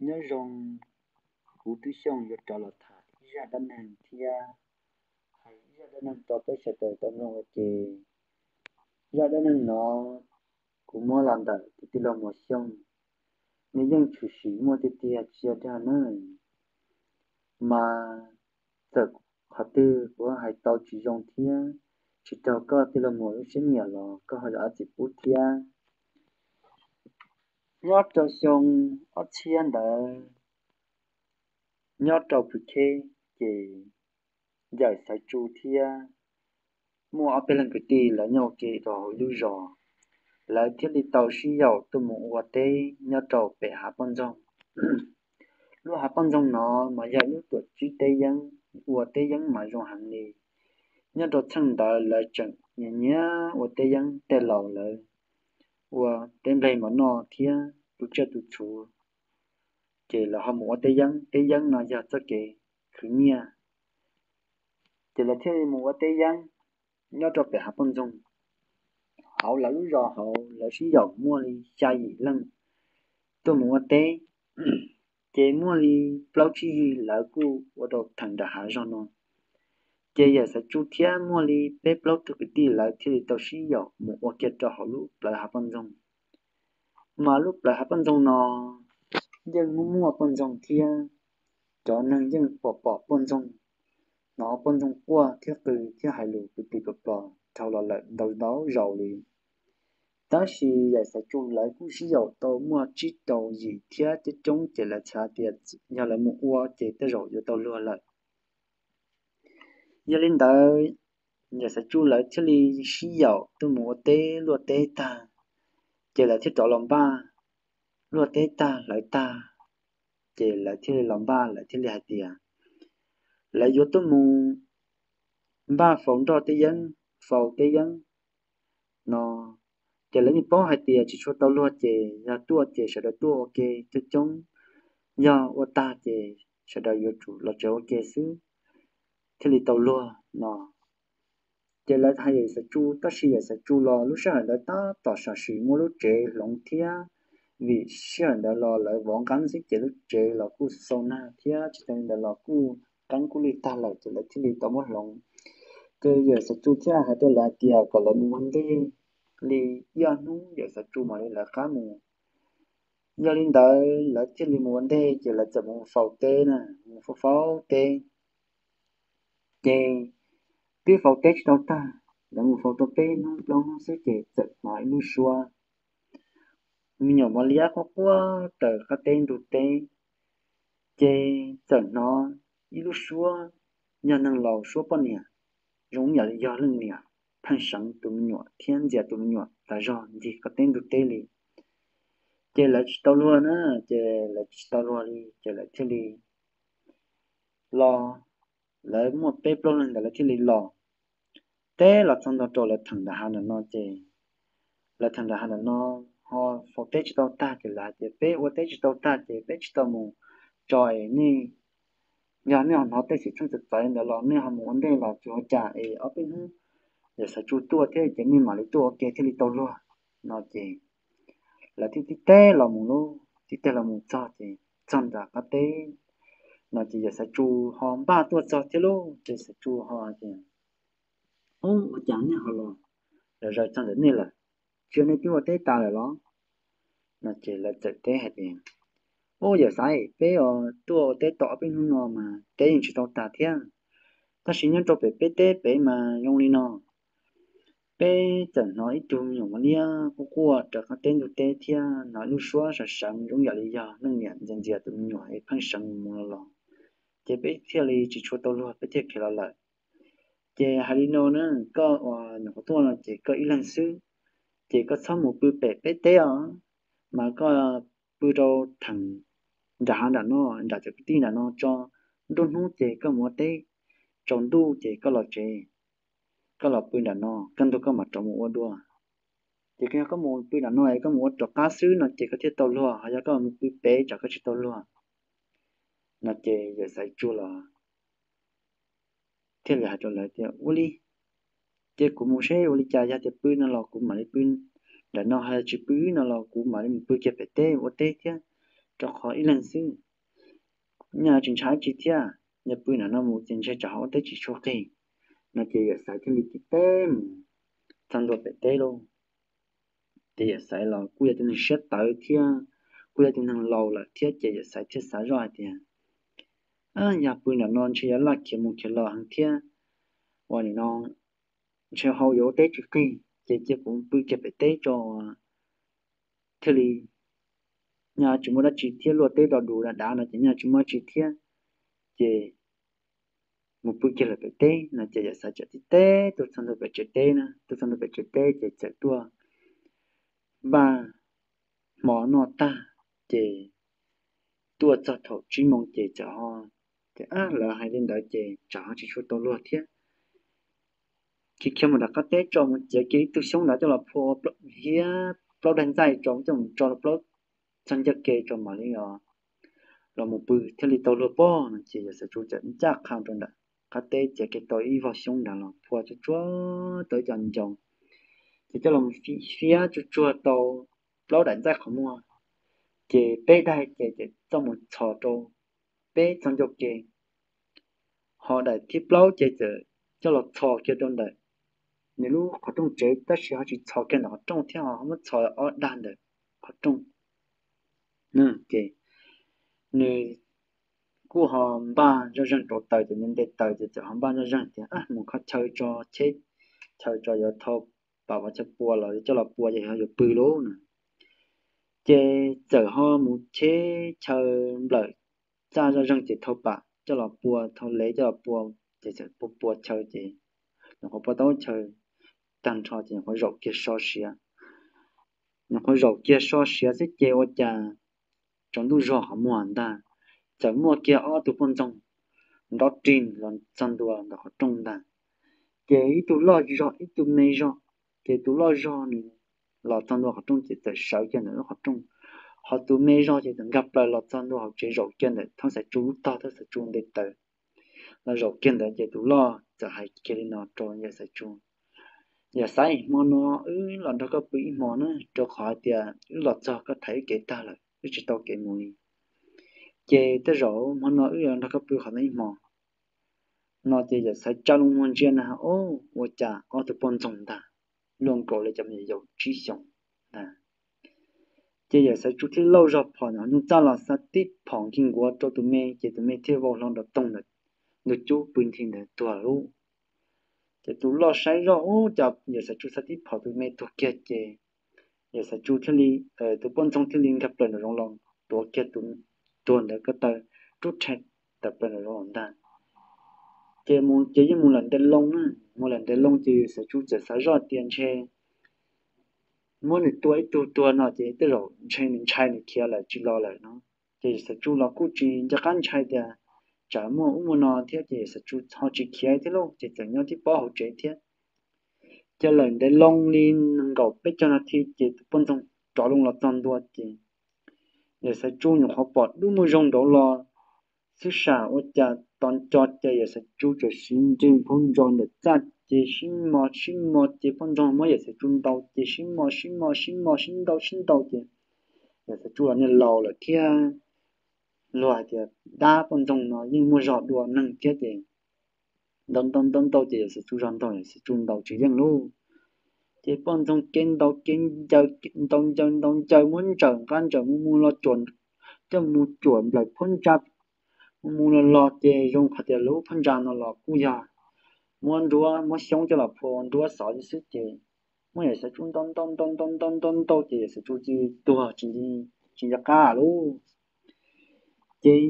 Nyob zoo, kuv Tub Xyooj yuav rov los tham ib zaj dab neeg thiab hais ib zaj dab neeg rau peb sawv daws tau mloog ua ke. Zaj dab neeg no kuv muab los ntawm tus tij laug Muas Xyooj, nws yeej tshwm sim muaj tiag tiag tsis yog dag na. Mas txawm qhov twg kuv hais tau tsis zoo thiab tsis raug koj tij laug Muas lub siab nyiam los koj ho zam txim pub thiab. Nyob rau xyoo ob txhiab ntawd, nyob rau Phuv Cheb, ces Yawm Xaiv Tsu thiab muaj ob peb leeg kwv tij lawv nyob ua ke rau hauv ib lub zos, lawv thiaj li tau sib yaum tuaj mus ua teb nyob rau pem hav poj ntxoog. Lub hav poj ntxoog no mas yog ib lub tuam tsib teb yeeb, ua teb yeeb mas zoo heev li. Nyob rau txheej ntawd lawv tseem nyiam nyiam ua teb yeeb, tej laus lawv ua teb nplej mov noj thiab tu tsiaj tu txhuv, ces lawv ho mus ua teb yeeb. Teb yeeb no yog txoj kev khwv nyiaj, ces lawv thiaj li mus ua teb yeeb nyob rau pem hav poj ntxoog. Hauv lawv lub zos hauv lawv sib yaum muaj li xya yim leej tuaj mus ua teb, ces muaj li plaub tsib yig lawv kuj ua rau theem nram hav zog no. Ces Yawm Xaiv Tsu thiab muaj li peb plaub tug kwv tij lawv thiaj li tau sib yaum mus ua kiag rau hauv lub plawv hav poj ntxoog. Mas lub plawv hav poj ntxoog no yeej muaj muaj poj ntxoog thiab cov neeg yeej pom pom poj ntxoog, hnov poj ntxoog quaj thiab qw thiab hais lus plig plig plos plos dhau los lawm ntau ntau zaus li. Tab sis Yawm Xaiv Tsu lawv kuj sib yaum tau muaj tsib rau yim thiab coob coob ces lawv xav tias yog lawv mus ua ces tej zaum yuav tau luag lawm. Yog li ntawd, Yawm Xaiv Tsu lawv thiaj li sib yaum tuaj mus ua teb, luaj teb tag, ces lawv thiaj rov los npaj. Luaj teb tag hlawv tag, ces lawv thiaj li los npaj, lawv thiaj li hais tias lawv yuav tuaj mus npaj faus nroj teb yeeb, faus teb yeeb no. Ces lawv yeej paub hais tias tsis tshua tau luag ces yog tuaj ces sawv daws tuaj ua ke coob coob, yog ua tag ces sawv daws yuav tsum los tsev ua ke xwb thiaj li tau luag no. Ces lawv hais Yawm Xaiv Tsu, tab sis Yawm Xaiv Tsu los lub sij hawm ntawd tab tom sam sim muab lub tsev hloov thiab, vim sij hawm ntawd los lawv vov nqeeb xwb ces lub tsev los kuj xau nag thiab tsis tas li ntawd los kuj qeeb kuj lig tag lawm ces lawv thiaj li tau muab hloov. Ces Yawm Xaiv Tsu thiaj hais rau lawv hais tias kom lawv mus ua ntej li ib ob hnub Yawm Xaiv Tsu mam li lawv qab mus. Yog li ntawd lawv thiaj li mus ua ntej ces lawv txawm mus faus teb na, mus faus faus teb. Ces twb faus teb tsis tau tag, lawv mus faus tau peb hnub plaub hnub xwb ces txawm hnov ib lub suab me nyuam mos liab quaj quaj raws qab teb ntug teb. Ces txawm hnov ib lub suab yog neeg laus suab poj niam, zoo yam li yog leej niam pheej seev tus me nyuam thiab ntxias tus me nyuam tas zog ncig qab teb ntug teb li. Ces lawv tsis tau luag na, ces lawv tsis tau luag li ces lawv thiaj li los, lawv muaj peb plaub leeg ntawd lawv thiaj li los. Teb los txog nto rau lawv theem nram hav nram no ces lawv theem nram hav nram no ho faus teb tsis tau tag ces lawv hais tias peb ua teb tsis tau tag ces peb tsis tau mus tso es nej, yog nej ho hnov tej xwm txheej txawv txawv ntawd los nej ho mus ua ntej los tsis ua cas es ob peb hnub Yawm Xaiv Tsu tuaj thiab ces nej mam li tuaj ua ke thiaj li tau luag no ces lawv thiaj tib teg los mus lauj, tib teg los mus txog ces txog nram qab teb no ces Yawm Xaiv Tsu ho npaj tuaj txog thiab lauj, ces Xaiv Tsu ho hais tias, Ub, ua cas nej ho los, los zaws txog ntawm nej lawm, tsis yog nej twb ua teb tas lawm los? No ces lawv txawm teb hais tias, Ub, Yawm Xaiv, peb tuaj ua teb tau ob peb hnub no mas teb yeej tsis tau tag thiab, tab sis nyob rau pem peb teb pem mas zoo li no, peb txawm hnov ib tug me nyuam mos liab quaj quaj raws qab teb ntug teb thiab hnov ib lub suab seev seev zoo yam li yog leej niam ntxias ntxias tus me nyuam es pheej seev mus mus los los, ces peb thiaj li tsis tshua tau luag peb thiaj khiav los lawm. Ces hais li no na, koj uas nyuam qhuav tuaj no ces koj ib leeg xwb, ces koj txhob mus pw pem peb teb os, mas koj pw rau theem nram hav nram no, nram cov kwv tij nram no tso, nruab hnub ces koj mus ua teb, tsaus ntuj ces koj los tsev, koj los pw nram no, kaj ntug koj mam rov mus ua dua. Ces yog koj mus pw nram no es koj mus ua rov qab xwb no ces koj thiaj tau luag, ho yog koj mus pw pem tsam koj tsis tau luag. No ces Yawm Xaiv Tsu los thiaj li hais rau lawv tias, Ua li, ces kuv mus seb ua li cas, yog tias pw no los kuv mam li pw nram no, ho tsis pw no los kuv mam li mus pw kiag pem teb ua teb thiab. rau qhov ib leeg xwb, nyaj tsis ntshai dab tsi thiab, yog pw nram no mus ces ntshe tsam ho ua teb tsis tshua qig. No ces Yawm Xaiv thiaj li tib teb mus txog ntua pem teb lauj. Ces Yawm Xaiv los kuj yog tus neeg siab tawv thiab, kuj yog tus neeg laus lawm thiab ces Yawm Xaiv thiaj xav zoj hais tias, yog pw nram no ntshe yuav laj khiav mus khiav los heev thiab, uas nim no ntshe ho yuav ua teb tsis qig ces cia kuv pw kiag pem teb tso thiaj li, nyaj tsis muaj dab tsi thiab, luaj teb do dus dav dav no ces nyaj tsis muaj dab tsi thiab, ces mus pw kiag lawm pem teb. No ces Yawm Xaiv txawm tib teb tuaj txog ntua pem tsev teb na, tuaj txog ntua pem tsev teb ces txawm tuaj npaj hmo noj tag, ces tuaj txog thaum tsib moos ces txawm ho, ces lawv hais li ntawd ces tsam ho tsis tshua tau luag thiab. Khiav khiav mus rau qab teb tso, mus txiav kiag ib tug xyoob nrad coj los phua ua hiab plaub daim ntxaij tso, coj mus tso rau plaub txog ncauj ke tso mam li los mus pw thiaj li tau luag pob no. Ces Yawm Xaiv Tsu txawm ncaj qha rau nram qab teb txiav kiag tau ib voj xyoob nrad los phua tsuag tsuag tau ib co ncoo, ces coj los fiab tsuag tsuag tau plaub daim ntxaij qhov muag, ces peb daim ces txoj mus txhos rau peb txog ncauj ke, ho daim thib plaub ces txawm coj los txhos kiag rau ntawm nws lub qhov rooj tsev, tab sis ho tsis txhos kiag ntawm qhov rooj thiab, ho muab txhos ob dag ntawm qhov rooj. Ces nws kuj ho npaj zoj zeeg rau taws, ces nws nte taws ces txawm ho npaj zoj zeeg tias mus kho chaw tso, cheb chaw tso yuav thau pam pov chaw pua los coj los pua ces ho yuav pw lauj no. Ces txawm ho mus cheb chaw nplawm txaj zoj zeeg ces thau pam coj los pua, thau lev coj los pua, ces txawm pua pua chaw ces nyuam qhuav pua tau chaw tag nrho ces nyuam qhuav zaum kiag so siav. Nyuam qhuav zaum kiag so siav xwb ces ua cas tsaus ntuj zog qhov muag ntag, txawm muaj kiag ob tug poj ntxoog nrov rig los txog ntua ntawm qhov rooj ntag. Ces ib tug loj zog ib tug me zog, ces tus loj zog nws los txog ntua qhov rooj ces txawm sawv kiag ntawm lub qhov rooj, ho tus me zog ces txawm nkag plaws los txog ntua hauv tsev, zaum kiag ntawm Thoob Xaiv Tsu lub tog, Thoob Xaiv Tsu nte taws los zaum kiag ntawd ces tus loj txawm hais kiag li no rau Yawm Xaiv Tsu: Yawm Xaiv, hmo no wb los nrog koj pw ib hmo na, rau qhov hais tias wb los txog koj thaiv wb kev tag lawm, wb tsis tau kev mus li. Ces tej zaum hmo no wb los nrog koj pw qhov no ib hmo. No ces Yawm Xaiv tsa loo muag ntsia na, o, ua cas ob tug poj ntxoog ntag, luaj nkaus li cov me nyuam yaus tsib xyoos ntag. Ces Yawm Xaiv Tsu thiaj lauj zog phom ntawm nyuj txaj los xa tib phom nkig nkuav rau tus me, ces tus me thiaj vau hlo nrov toog ntawm ntug cub pw nthi ntawd tuag lauj. Ces tus loj saib zoj, ub, cas Yawm Xaiv Tsu xa tib phom tus me tuag kiag ces Yawm Xaiv Tsu thiaj li, tus poj ntxoog thiaj li nkag plaws nraum zoov los tuav kiag tus tuag ntawd ko taw rub rhe tawm plaws nraum zoov los ntag. Ces mus ces yeej mus lawm ntev loo na, mus lawm ntev loo ces Yawm Xaiv Tsu txawm xav zoj tias ntshe muab nws tua ib tug tuag no ces tej zaum ntshe nws ntshai nws khiav lawm tsis los lawm no. Ces Yawm Xaiv Tsu los kuj tsis nco qab ntshai tias tsam muaj ub muaj no thiab ces Yawm Xaiv Tsu ho tsis khiav thiab lauj, ces txawm nyob tib pob hauv tsev thiab. Ces lawm ntev loo li nees nkaum peb caug nas this ces tus poj ntxoog rov loo los txog ntua ces Yawm Xaiv Tsu nyuam qhuav pom dub muaj zoo nraud los xwb, sam ua cas tos nco ces Yawm Xaiv Tsu txawm siv nrig nphau ntsos ntawm txaj ces sib mos sib mos ces poj ntxoog muab Yawm Xaiv Tsu ntaus ces sib mos sib mos sib mos sib ntaus sib ntaus ces Yawm Xaiv Tsu los niag laus lawm thiab, luag hais tias dab poj ntxoog no yeej muaj zog dua neeg thiab ces ntaus ntaus ntaus ntaus ces Yawm Xaiv Tsu zog ntaus, Yawm Xaiv Tsu ntaus tsis yeej lauj. Ces poj ntxoog kev ntaus kev ncaws, ntaus ncaws ntaus ncaws muab ntsaws nqab ntsaws mus mus los cuam, coj mus cuam nplawm phab ntsa mus mus los los ces zoo qhov tias lub phab ntsa no los kuj yog muab nruab muab xyoob coj los phua nruab xov xwb ces muab Yawm Xaiv Tsu ntaus ntaus ntaus ntaus ntaus ntaus ntaus ces Yawm Xaiv Tsu tsis tuag tsis nco qab lauj. Ces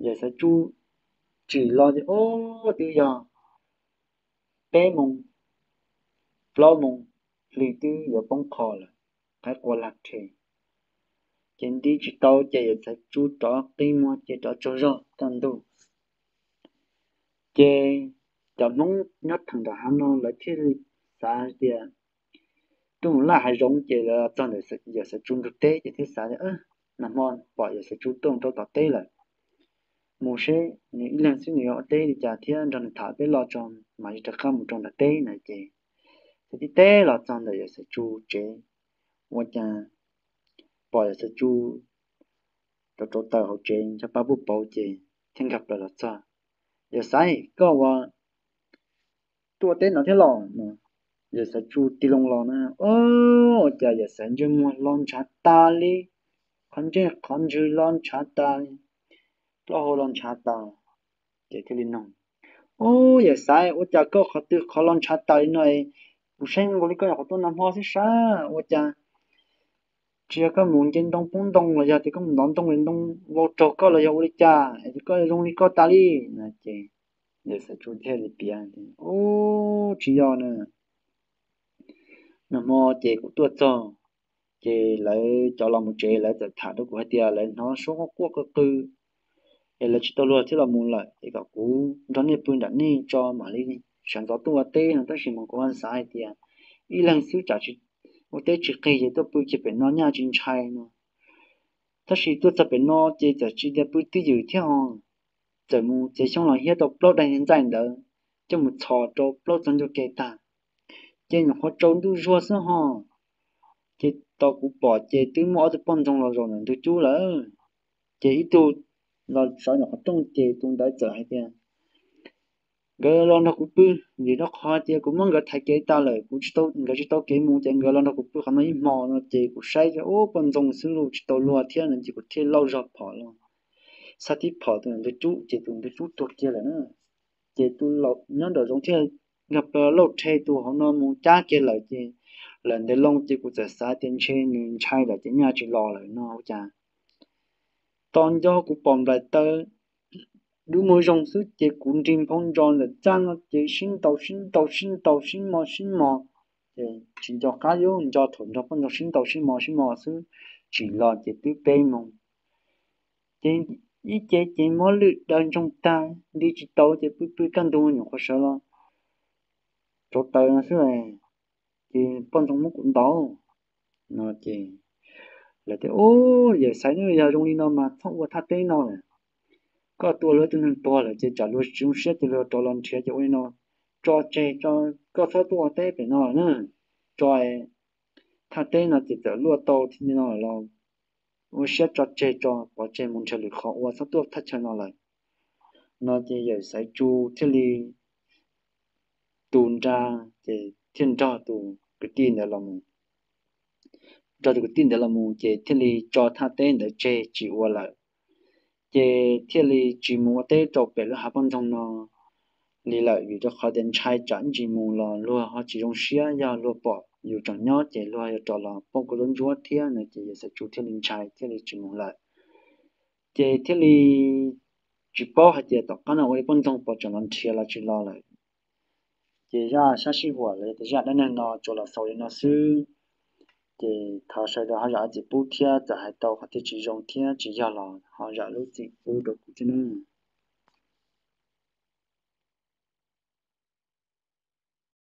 Yawm Xaiv Tsu tsim los ces ub twb yog peb moos plaub moos hli twb yuav poob qho lawm, qaib qua lag rhe. Ces nti tsis tau ces Yawm Xaiv Tsu rov qi muag ces rov tsaug zog kaj ntug. Ces cov Hmoob nyob theem nram hav no lawv thiaj li xav hais tias tuaj mus laj hav zoov ces lawv los txog ntawm Yawm Xaiv Tsu ntug teb ces thiaj xav tias nag hmo pom Yawm Xaiv Tsu tuaj rau tom teb lawm, mus seb nws ib leeg xwb nws yuav ua teb li cas thiab nrog nws tham peb lo tso mam li rov qab mus rau nram teb na. Ces tib teb los txog ntawm Yawm Xaiv Tsu tsev, ua cas pom Yawm Xaiv Tsu rauv taws hauv tsev ncho pab puj pauv ces thiaj nkag plaws los txog. Yawm Xaiv, koj ua tuaj teb no thiab los? Yawm Xaiv Tsu tig loo los na, ua cas Yawm Xaiv ntsej muag los ntshav tas li, qhov ntsej qhov ntswg los ntshav tas li, plaub hau los ntshav tas. Ces thiaj li nug, Ub, Yawm Xaiv, ua cas koj qhov twg qhov los ntshav tas li no? Kuv saib zoo nkaus li koj nyuam qhuav tuaj nag hmo xwb sab, ua cas tsis yog koj mus nce ntoo poob ntoo los yog tias koj mus ntov ntoo es ntoo vau raug koj los yog ua li cas es koj zoo li koj tas li? No ces Yawm Xaiv Tsu thiaj li piav tias, Ub, tsis yog na, nag hmo ces kuv tuaj txog, ces lawv cov los mus tsev lawv txawm tham rau kuv hais tias lawv hnov suab quaj quaj qw qw es lawv tsis tau luag thiab los mus lawm es kom kuv nrog nej pw nram nej tso mam li sawv ntxov tuaj ua teb no. Tab sis mas kuv ho xav hais tias ib leeg xwb tsam ua teb tsis qig ces tuaj pw kiag pem no nyaj tsis ntshai no. Tab sis tuaj txog pem no ces txawm tsis tias pw twj ywm thiab ho, txawm mus txiav xyoob los hiab tau plaub daim ntxaij ntawd coj mus txhos rau plaub txog ncauj ke tag, ces nyuam qhuav tsaus ntuj zuag xwb ho, ces tau kuv pom ces twb muaj ob tug poj ntxoog los zaum ntawm ntug cub lawm. Ces ib tug los sawv ntawm qhov rooj ces tus ntawd txawm hais tias nkawd los nrog kuv pw, vim rau qhov tias kuv muab nkawd thaiv kev tas lawm, kuv tsis tau, nkawd tsis tau kev mus ces nkawd los nrog kuv pw qhov no ib hmo no. Ces kuv saib ub poj ntxoog xwb los tsis tau luag thiab no ces kuv thiaj lauj zog phom los, xav tib phom tus ntawm ntug cub ces tus ntawm ntug cub tuag kiag lawm na. Ces tus laus nyob nraum zoov thiaj nkag plaws lauj rhe tus hauv no mus cab kiag lawm ces lawm ntev loo ces kuv txawm xav tias ntshe nws ntshai lawm ces nyaj tsis los lawm no ua cas. Tos nco kuv pom nplaim taw dub muag zoo xwb ces kuv nrig nphoo ntsos ntawm txaj no ces sib ntaus sib ntaus sib ntaus sib mos sib mos, ces tsis nco qab yuav nco thaum nrog poj ntxoog sib ntaus sib mos sib mos xwb. Tsim los ces twb peb moos, ces ib ce ces mob lwj daws ntsoog tag nti tsis tau ces pw pw kaj ntug nyuam qhuav sawv los rauv taws no xwb. Ces poj ntxoog muab kuv ntaus no ces lawv tias, Ub, Yawm Xaiv, yog zoo li no mas txhob ua thaj teb no lawm. Koj tua luag tus neeg tuag lawm ces tsam luag tsis zoo siab ces luag rov los nrhiav ces ua li no, tso tseg tso, koj txhob tuaj ua teb pem no lawm na. Tso thaj teb no ces txawm luaj tau thiab no los ua siab tso tseg tso, pov tseg mus nrhiav lwm qhov ua, txhob tuaj thaj chaw no lawm. No ces Yawm Xaiv Tsu thiaj li tu nra, ces thiaj nrog tus kwv tij ntawd los mus. Nrog tus kwv tij ntawd los mus ces thiaj li tso thaj teb ntawd tseg tsis ua lawm. Ces thiaj li tsis mus ua teb rau pem lub hav poj ntxoog no li lawm, vim rau qhov tias ntshai tsam ntsis mus los luag ho tsis zoo siab, yog luag pom yus tseem nyob ces luag yuav rov los pauj kuv lub ntsuab thiab no ces Yawm Xaiv Tsu thiaj li ntshai thiaj li tsis mus lawm. Ces thiaj li tsis paub hais tias tom qab no ua li poj ntxoog puas tseem los nrhiav los tsis los lawm. Ces zaj sab sij huam los yog tias zaj dab neeg no tsuas los xaus li no xwb. Ces thov sawv daws ho zam lub txim pub thiab, txawm hais tau qhov twg tsis zoo thiab tsis yog los ho zam lub txim pub rau kuv thiab nawb.